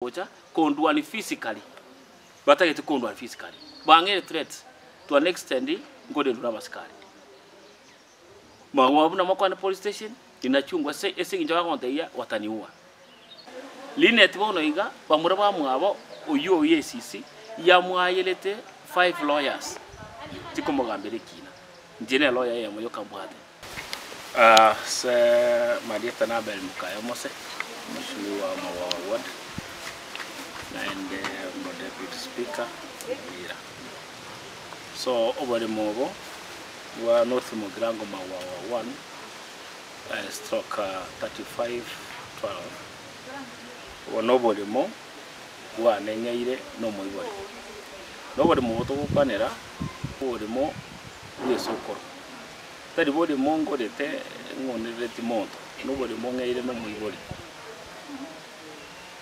Gocha kondwani physically, batagete kondwani physically, bang'eire threats to an extent nkorendwa na abasikari. Magwa buna mokwane police station, inachungwa ase ase eng'encho bagontebia wataniua. Linet bono iga, bamura bamwabo oyio o EACC yamwayerete five lawyers chikomogambera ekina. Inche ne lawyer eyemo yoka mbwate. Ase marieta na Abel Mokaya Mose, Mheshimiwa Mawawa Ward, naende omo Deputy Speaker Nyamira. So oboremo obo bwa North Mugirango Mawawa 1 stroke 35 12 obo noboremo bwane ng'eire nomoibori. Noboremo obo togokwanera oboremo bw'esokoro. Tari borimo ngorete ng'onerereti monto, noborimo ng'eire nomoibori.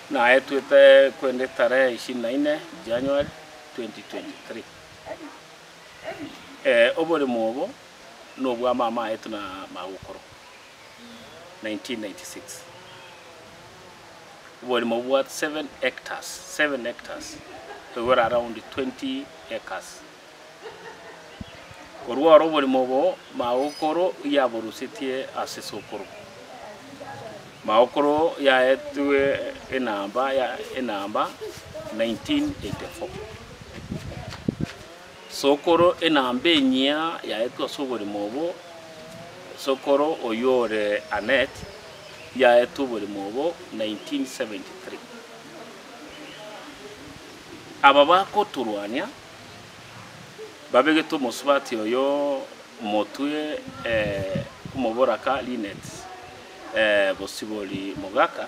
Naetwete kwenda etarehe ishirini na ine January 2023. Oborimo obo nobwa mama aetwe na magokoro 1996. Oborimo bwa 7 hectares, 7 hectares, igoro around 20 acres. Korwa oro oborimo obo magokoro yaborusetie ase sokoro. Magokoro yaetwe enamba ya enamba 1984. Sokoro enamba enyia yaetwe ase oborimo obo, sokoro oyio ore Annette yaetwe oborimo obo 1973. Aba bakotorwania babegete omosubati oyo motwe omoboraka Linet Bosibori Mogaka,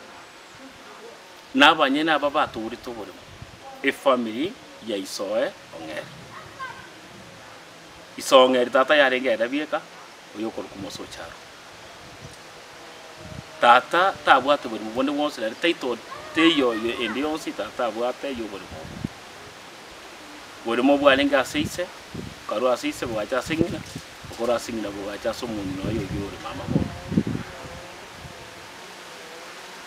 na abanyene aba batogorete oboremo, efamiri ya Isoe Ong'eri. Isoe Ong'eri tata yarenge ere bieka, oyo okorokwa Mose Ocharo. Tata tabwate borimo bonde bwonsi nari title teiyo ende yonsi tata abwate y'oborimo obo. Borimo bwarenge ase ise, bokarwa ase ise bogacha ase ng'ina, bokorwa ase ng'ina bogacha ase omong'ina oye oyio ore mama bono.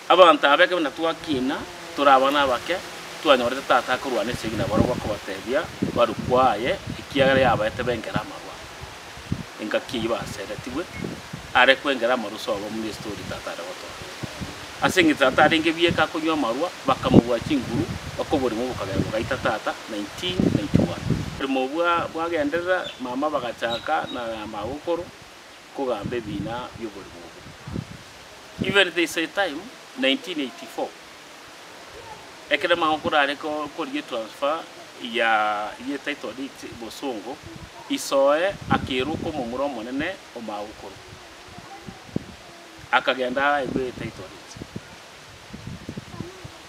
Abanto aba ekero buna twakina, tore abana abake, twanyorete tata akorwana esegi nabarobwo akobatebia barukwe aye ekiagera yabaete bengere amarwa. Engaki eyio baseretigwe, are kwengera amarwa sobo buna estori tata are gotoa. Ase eng'encho tata arenge bieka akonywa amarwa, bakamobua chinguru, bakoborimo bokagera bogaita tata 1991. Oborimo bwa bwagenderera, mama bagachaka na magokoro kogamba ebina bi'oborimo obwo. Even there is a time 1984 ekero magokoro are korigia etransfer ya ye title deed bosongo, isoe akeroka omomura omonene o magokoro. Akagenda aegwe etitle deed.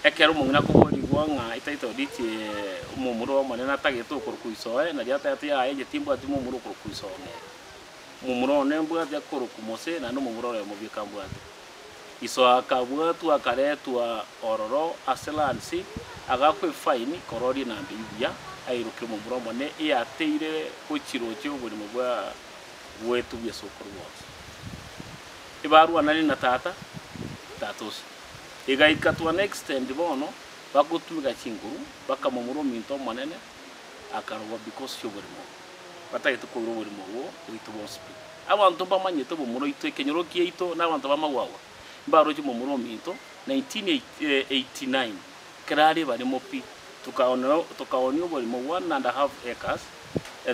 Ekero omong'ina akoborigwa ng'a etitle deed eye omomura omonene atagete okorokwa isoe, nario atagete yaya inche timbwati momura okorokwa isoe nere. Momura one mbwate akorokwa Mose, naende omomura oyomo bweka mbwate. Iso akabwatwa akaretwa ororo ase lansi, agaakwa efaini kororia enamba eyio buya, airoke omomura omone eyateire gochirochia oborimo bwa bwetu bw'esokoro bwonsi. Ebarwanani na tata, tata ose. Egaika to an extent bono bagotumeka chinguru, bakamomura ominto omonene akarogwa because y'oborimo obo. Batagete koira oborimo obwo bwaito bwonsi pi. Abanto mbamanyete obomura oito, ekenyoro kiaito, na abanto b'amagwagwa mbaroche omomura ominto 1989 ekero are ebarimo pi, tokaonera tokaonia oborimo one and a half acres,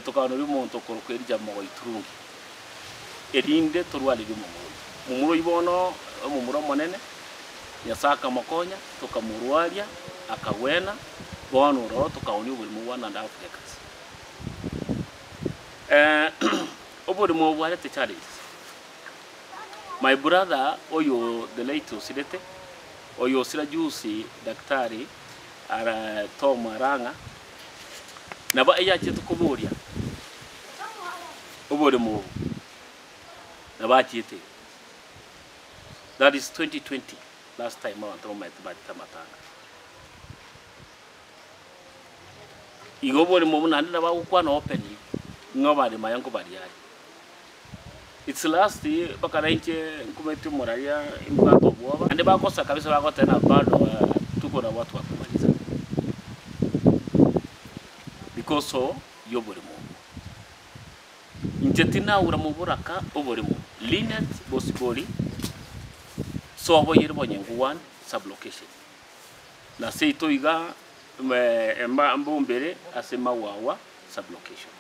tokaoneria omonto okorokwa Elijah Mogoiturungi, erinde torwarerie omomura oyio. Momura oyio bono omomura omonene, Nyasae akamokonya, tokamorwaria, akagwena, bono ororo tokaonia oborimo one and a half acres. Oborimo obo bwarete challenges. My brother oyo the late osirete, oyo osira juzi daktari ara Tom Arang'a, nabo eyachete koboria oboremo obo, nabo achiete iga. That is 2020 last time abanto bamaete bachete amatanga. Igo oboremo obo naende nabo agokwana openly ng'a obaremo aya nkobaria are. It's last mpaka na inche nkumeti omoraria imbwate obwoba. Naende bagosa kabisa bagoteba ng'a bado tuko. Tuko na watu wa kumaliza because y'oboremo obwo. Inche tinaura moboraka oboremo Linet Bosibori sobo yere Bonyengu one sub-location. Na seito iga Mbombere ase Mawawa sub-location.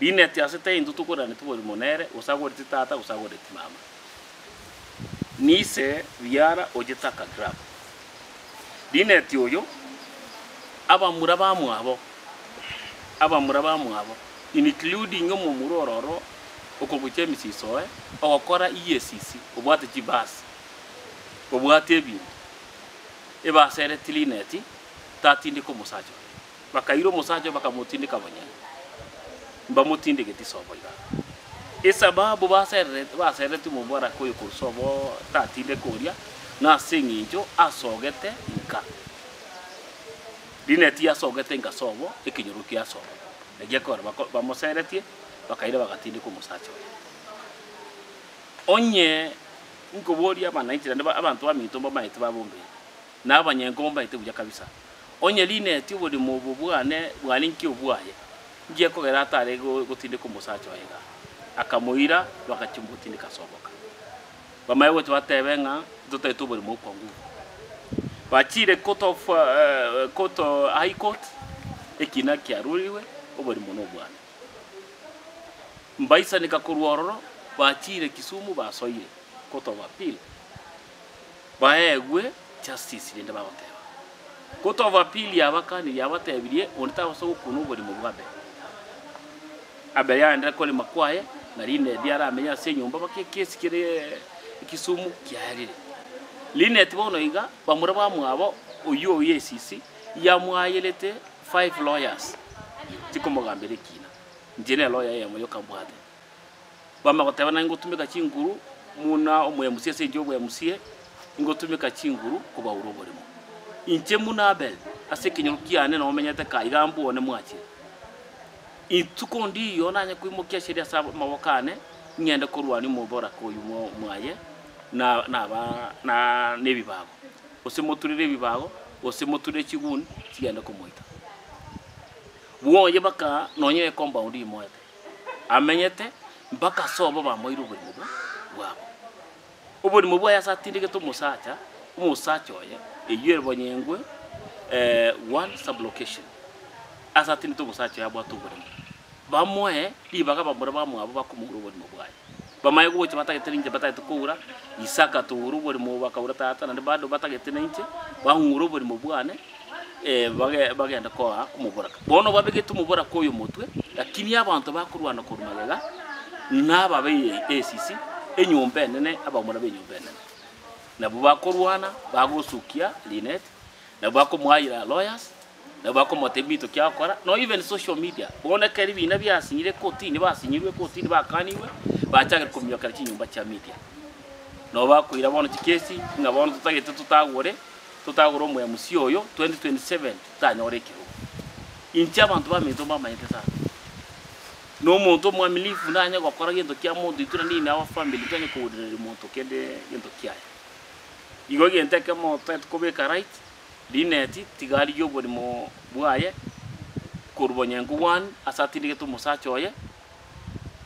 Linet ase tari intwe tokoraneti oboremo nere, gose agoreti tata gose agoreti mama. Nise biara ochete akagrab. Linet oyo abamura bamwabo, abamura bamwabo including omomura ororo okorwa James Isoe ogokora EACC obwate chibasi, obwate ebinto, ebasereti Linet tatindeka omosacha oye. Bakaira omosacha oye bakamotindeka bonyene, mbamotindegeti sobo igaa. Esababu basererete baserereti omobaraka oyo korwa sobo tatindeka oria, nase eng'encho asogete nka. Linet yasogete nka sobo, ekenyoro kia sobo. Naki ekero bako bamoseretie, bakaira bagatindeka omosacha oye. Onye nkoboria abananchi naende abanto baminto mbamaete babombire, na abanyenko mbamaete buya kabisa. Onye Linet oborimo obo bwane bwarenge obwaye, inki gekogera atare gotindeka omosacha oye igaa? Akamoira bagachia komotindeka ase oboka. Bamanye gocha batebe ng'a ntotaete oborimo okwa nguvu. Bachire court of court high court, ekina kiarurigwe, oborimo nobwane. Mbaisaneka korwa ororo, bachire Kisumu basoire court of appeal, baegwe justice rende bagoteba. Court of appeal yabakanirie yabatebirie onde tabasa gokuna oborimo bwa Abel. Abel yagenderera korema kwaye, na Linet aramenye ase enyomba mpaka ekesi kere Kisumu kiaerire. Linet bono iga, bamura bamwabo oyio o EACC yamwayerete five lawyers chikomogambera ekina. Inche ne lawyer eyemo yoka mbwate. Bamanya goteba naye ngotumeka chinguru muna omo MC ase enchera obo MC ngotumeka chinguru kobaura oboremo. Inche muna Abel ase ekenyoro kiane nomenyete kaa iga mbwone mwachire. Ituko ndiyo nanye koimokia sheria ase amaboko ane ng'ende korwania omoboraka oyio mwaye na naba na nebibago. Gose moturere ebibago, gose moturere chiguni chigende komoita. Bwoye baka nonye ecompound imoete. Amenyete mpaka ase obo bamoire oborimo bwa bwabo. Oborimo bwaye ase atindegete omosacha, omosacha oye, eyio ere bonyengwe one sub-location, ase atindete omosacha oye abwate oborimo. Bamoe ribaga bamura bamwabo bakomoura oborimo bwaye. Bamanye gocha batagete ninche batagete koura, ise akatoura oborimo obo akaura tata naende bado batagete nainche, bang'ure oborimo bwane bage bagende koa omoboraka. Bono babegete omoboraka oyo motwe, lakini abanto bakorwana korwa magega, nababe esisi, enyomba enene, abamura b'enyomba enene. Nabwo bakorwana, bagosukia Linet, nabwo bakomoayera lawyers, nabwo bakomotebia ebinto ki agokora, no even social media. Bono ekero ebina biasinyire ekotini, basinyirwe ekotini bakanigwe, bachakire kominyokera chinyomba chia media. Nabo bakoira bono chikesi, ng'a bono totagete totagore, totagore omo MC oyo 2027 totanyore ekerogo. Inche abanto baminto mbamanyete sana. Na omonto omwaminifu nanye gokora gento kia monto intwe naende in our family ntonyare kourereria monto kende gento kiaye. Igo egento ekemo totagete kobeka right, Linet tiga arigie oborimo bwaye korwa bonyenku one ase atindegete omosacha oye,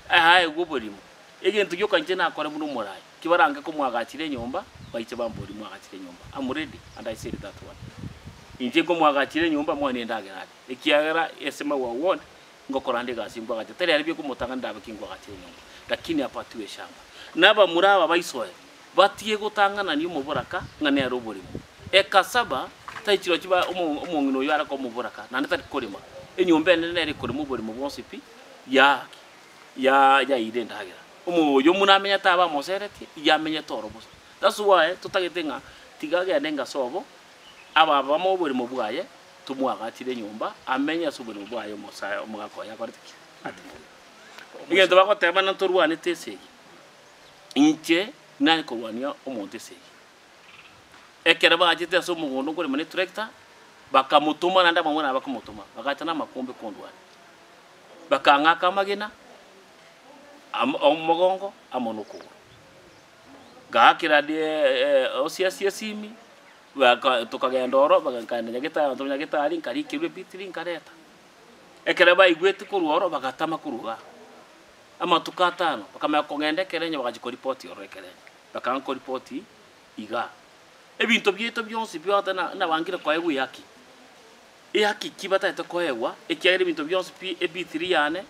aegwe oborimo. Egento gioka inche nakore buna omoraai, kibarange komwagachera enyomba, baiche bamborie mwagachere enyomba, am ready and I said that one. Inche nkomwagachera enyomba mwane endagera aria, ekiagera ase magwa ward, ngokora nde egasi nkwagacha, tari aria bikomotanga ndabe ki nkwagachera enyomba, lakini apatiwe eshamba. Na abamura aba baisoe, batige gotang'anania omoboraka ng'a nere oborimo. Ekasaba, tari chirochio ba omo omong'ina oyio are koba omoboraka, naende tari korema. Enyomba enene nere ekorema oborimo bwonsi pi, yaaki. ya yaeire endagera. Omoyo buna amenyete abe amoseretie, iga amenyete oro bosa. That's why totagete ng'a tiga agende engaso obo, ababa bamo oboremo bwaye, tomwagachire enyomba, amenye ase oboremo bwaye omosae omogaka oye akorete ki? Atimogete. Egento bagoteba na ntorwanete esegi, inche nare korwania omonto esegi. Ekero bachete ase omogondo nkorema ne tractor, bakamotoma naende abamura nabo bakamotoma, bagacha na amakombe kondwania. Bakang'aka amagena amo omogongo amo nokogoro. Ngaakera osiasia esimi, Baka tokagenda oro, baga nkaenda nyagetari, abanto ba nyagetari, nkarikerwa ebitiri nkareta. Ekero baigwete korwa oro, bagatama korwa igaa. Amatuko atano, bakamanya kogenda ekerenyo bagachia koripoti ororo ekerenyo, bakanga koripoti igaa. Ebinto biaito bionsi biote na nabangire koegwa ehaki. Ehaki ki batagete koegwa, ekiagera ebinto bionsi pi ebitiri yane,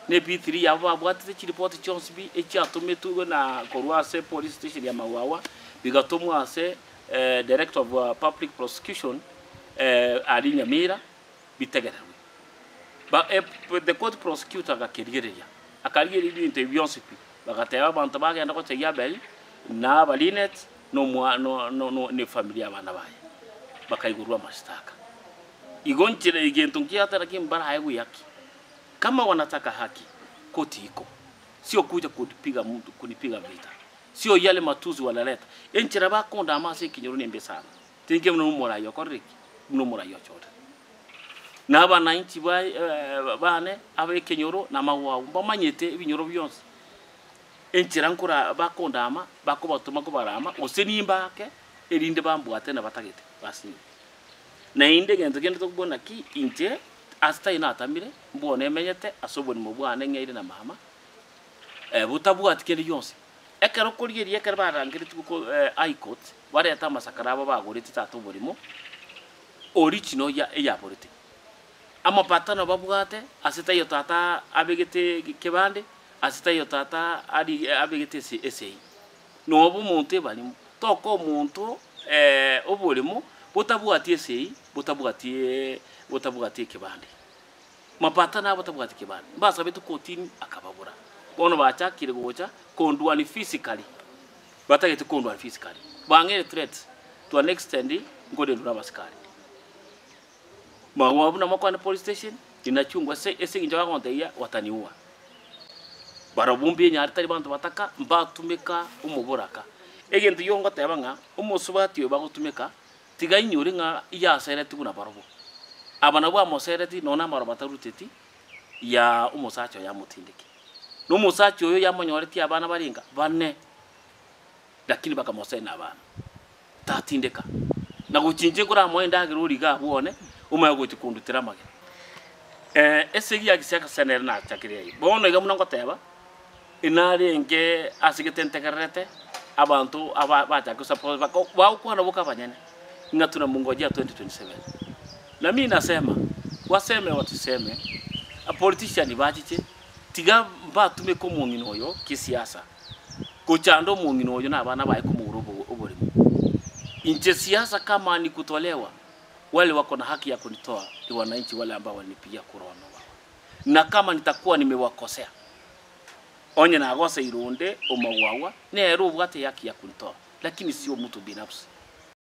na ebitiri yabo babwatete chiripoti chionsi pi echiatometwe na korwa ase police station ya Mawawa, bigatomwa ase Director of Public Prosecution aria Nyamira, bitegererwe. Ba the court prosecutor agakerigereria, akarigereria ebinto ebi bionsi pi, bagateba abanto bagenda gochia Abel, na aba Linet, na omwa no no no na efamiri y'abana baye, bakaigorwa amashtaka. Igo nchera egento nkiatera lakini mbaraegwe haki. Kama wanataka haki, koti iko, sio kuja kunipiga mtu kunipiga vita, sio yale matusi wanaleta. Enchera bakondama ase ekenyoro nembe sana, tinki buna omorai okorire ki? Buna omorai ochorire. Na abananchi ba bane ab'ekenyoro na amagwa abo mbamanyete ebinyoro bionsi. Enchera nkora bakondama, bakobatoma kobarama, gose nimbaake, erinde bambwate na batagete, basinywe. Naende egento kende tokobua naki, inche ase tari natamire, mbono emenyete ase oborimo bwane ng'eire na mama, botabwati kende gionsi. Ekero okorigereria ekero barangeretigwe ko High Court, barete amasakara abo bagorete tata oborimo, original ya eyaborete. Amapatano babwate, ase taiyo tata abegete kebande, ase taiyo tata ari abegete ase esegi. Noba omonto ebarimo, toka omonto oboremo botabwati esegi, botabwati botabwati ekebande. Mapatano abo tabwati kebande, mbasabete kotini akababora. Bono bachakire gocha kondwani physically, batagete kondwani physically. Bang'eire threats to an extent nkorendwa na abasikari. Magwa buna mokwane police station, ninachungwa ase ase eng'encho bagontebia wataniua. Barabwo mbinyare tari banto bataka, mbatumeka omoboraka. Egento igo ngoteba ng'a, omosubati oyo bagotumeka, tiga ainyore ng'a iyaseretigwe nabarobwo. Aba nabwo amosereti nonya na amaroba ataruteti, ya omosacha oye amotindeke. Na omosacha oyo yamonyoreti abana barenga? Bane. Lakini bakamoseria na abana. Tatindeka. Na gochia inche nkoramoe endagera oria iga abwo one, omanye gochia kondutera amagena. Esegi ya gisiaka nere nachakire eyio. Bono iga buna ngoteba, inarenge ase gete ntegererete, abanto aba bachake gosupport bako bagokwana boka abanyene, ng'a tunamongojea 2027. Na mi nasema, waseme watuseme, apolitician bachiche, tiga mbatumeke omong'ina oyo kisiasa. Gochanda omong'ina oyo na abana baye komogora oboremo. Inche siasa kama ni kutolewa, wale wako na haki ya kunitoa ni wananchi wale ambao walinipigia kura wameuawa. Na kama nitakuwa nimewakosea, onye nagoseire onde omogwagwa, nere obwate ehaki ya kunitoa, lakini sio mtu binafsi.